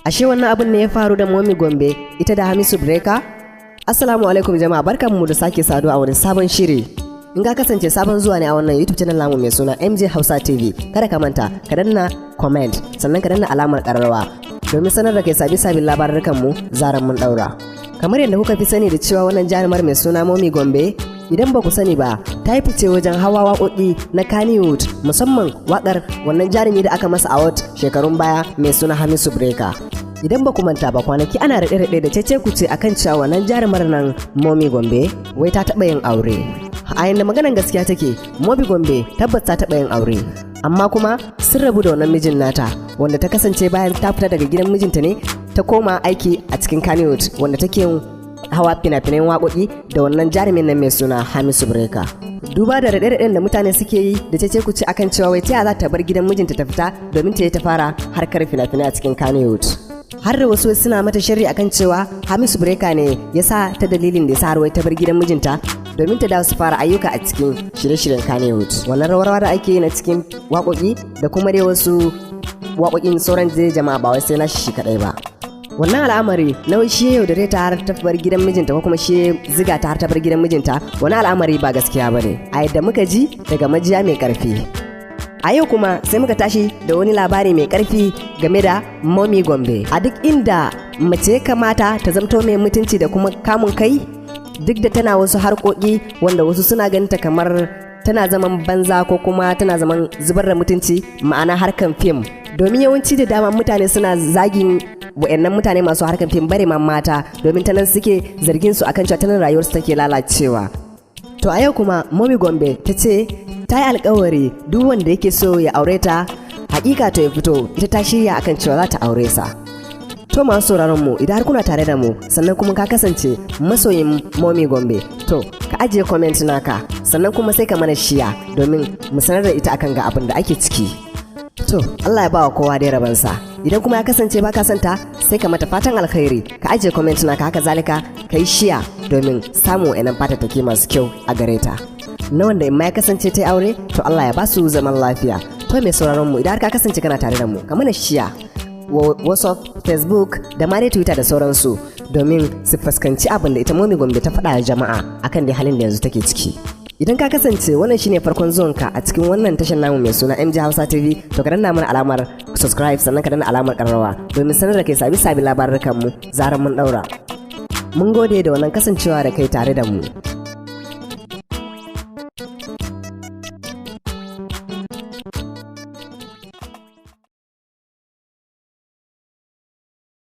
Ashe wannan abin ne ya faru da Momi Gombe ita da Hamisu Breaker? Assalamu alaikum jama'a, barkanmu da sake saduwa a wani sabon shiri. In ka kasance sabon zuwa ne a wannan YouTube channel namu mai suna MJ Hausa TV, kada ka manta ka danna comment, sannan ka danna alamar kararrawa domin sanar da kai sabi sabin labarurkan mu zaran mun daura. Kamar yadda kuka fi sani da cewa wannan jarumar mai suna Momi Gombe, idan ba ku sani ba, ta yi fice wajen hawa waƙoƙi na Kannywood, musamman waƙar wannan jarumi da aka masa award shekarun baya mai suna Hamisu Breaker. Idan ba ku manta ba, kwanaki ana raɗe-raɗe da cece kuce akan cewa wannan jarumar nan Momi Gombe wai ta taɓa yin aure. A yanda maganan gaskiya take, Momi Gombe tabbas ta taɓa yin aure. Amma kuma sun rabu da wannan mijin nata, wanda ta kasance bayan ta fita daga gidan mijinta ne ta koma aiki a cikin Kannywood, wanda take yin hawa fina-finan waƙoƙi da wannan jarumin nan mai suna Hamisu Breaker. Duba da raɗe-raɗen da mutane suke yi da cece kuce akan cewa wai ta za ta bar gidan mijinta ta fita domin ta yi ta fara harkar fina-finai a cikin Kannywood. Har da wasu suna mata sharri akan cewa Hamisu Breaker ne ya sa ta dalilin da ya sa har wai ta bar gidan mijinta domin ta dawo su fara ayyuka a cikin shirye-shiryen Kannywood. Wannan rawar da ake yi na cikin waƙoƙi da kuma dai wasu waƙoƙin sauran jama'a, ba wai sai na shi kaɗai ba. Wannan al'amari na shi ya yaudare ta har ta bar gidan mijinta, ko kuma shi ziga ta har ta bar gidan mijinta, wani al'amari ba gaskiya ba ne a yadda muka ji daga majiya mai ƙarfi. A yau kuma sai muka tashi da wani labari mai ƙarfi game da Momi Gombe. A duk inda mace ya kamata ta zamto mai mutunci da kuma kamun kai, duk da tana wasu harkoki wanda wasu suna ganin ta kamar tana zaman banza ko kuma tana zaman zubar da mutunci, ma'ana harkan fim, domin yawanci da dama mutane suna zagin wa'annan mutane masu harkan fim, bare ma mata, domin ta nan suke zargin su akan cewa ta nan rayuwarsu take lalacewa. To a yau kuma Momi Gombe ta ce ta yi alkawari duk wanda yake so ya aure ta, hakika to ya fito, ita ta shirya akan cewa za ta aure sa. To masu sauraron mu, idan har kuna tare da mu, sannan kuma ka kasance masoyin Momi Gombe, to ka ajiye comment naka, sannan kuma sai ka mana share domin mu sanar da ita akan ga abin da ake ciki. To Allah ya ba wa kowa dai rabansa. Idan kuma ya kasance baka son ta, sai ka mata fatan alkhairi, ka ajiye comment naka, haka zalika ka yi share domin samun wa'annan fatattaki masu kyau a gare ta. Na wanda in ma ya kasance ta aure, to Allah ya ba su zaman lafiya. To mai sauraron mu, idan har ka kasance kana tare da mu, ka mana share WhatsApp, Facebook da ma dai Twitter da sauransu domin su fuskanci abin da ita Momi Gombe ta faɗa jama'a akan dai halin da yanzu take ciki. Idan ka kasance wannan shine farkon zuwanka a cikin wannan tashar namu mai suna MJ Hausa TV, to ka danna mana alamar subscribe, sannan ka danna alamar karrawa domin sanar da kai sabi sabi labarukan mu zaran mun daura. Mun gode da wannan kasancewa da kai tare da mu.